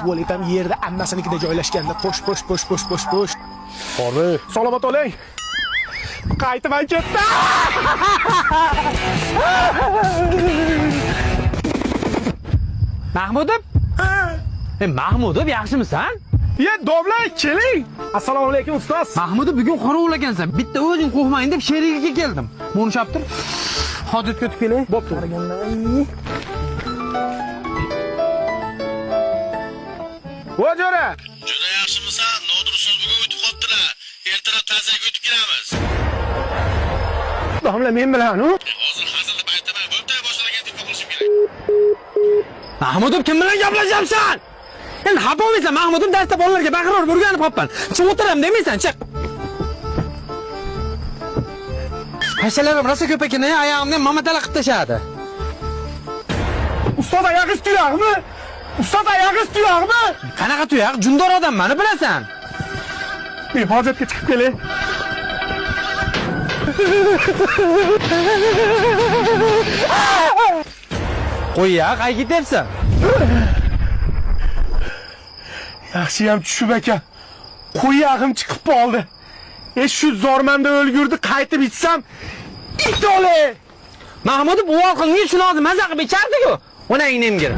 Tualet ham yerda ammasinikida joylashganda. Xo'sh, xo'sh, xo'sh, xo'sh, xo'sh, xo'sh. Bormi? Salomat oling. Qaytib ham ketdi. Mahmudov? E Mahmudov, yaxshimisan? Ye, domla, keling. Assalomu alaykum, ustoz. Mahmudov, bugun qorovul ekansan. Bitta o'zing qo'rqmagin deb sherigiga keldim. Buni ushlab tur. Hojatga o'tib kelay. Bo'pti. Voy jo'ra. Juda yaxshimisan? Nodir ustoz bugun o'tib qolibdilar. Ertalab tazaga o'tib kelamiz. Domla men bilan, u. Hozir hazilni aytaman. Bo'pti, boshqalarga telefon qilishim kerak. Mahmudov, kim bilan gaplashyapsan? Endi xafa bo'lmaysan Mahmudov, darsda bolalarga baqirib o'rganib qolibman. Chiq o'tiram demaysan, chiq. Hashalarim rosa ko'p ekan, oyog'imni mamatala qilib tashladi. Ustoz oyog'ingiz tuyog'mi? Ustoz oyog'ingiz tuyog'mi? Qanaqa tuyoq? Jundor odam mani bilasan. Men hojatga chiqib kelay. Qo'y ya, qayga ketyapsan? Yaxshiyam tushib ekan. Qo'yag'im chiqib qoldi. E shu zormanda o'lgurdi, qaytib ichsam it o'le. Mahmudov, uvol qilgin, shuni hozir maza qilib ichardi-ku. Onangni emgir.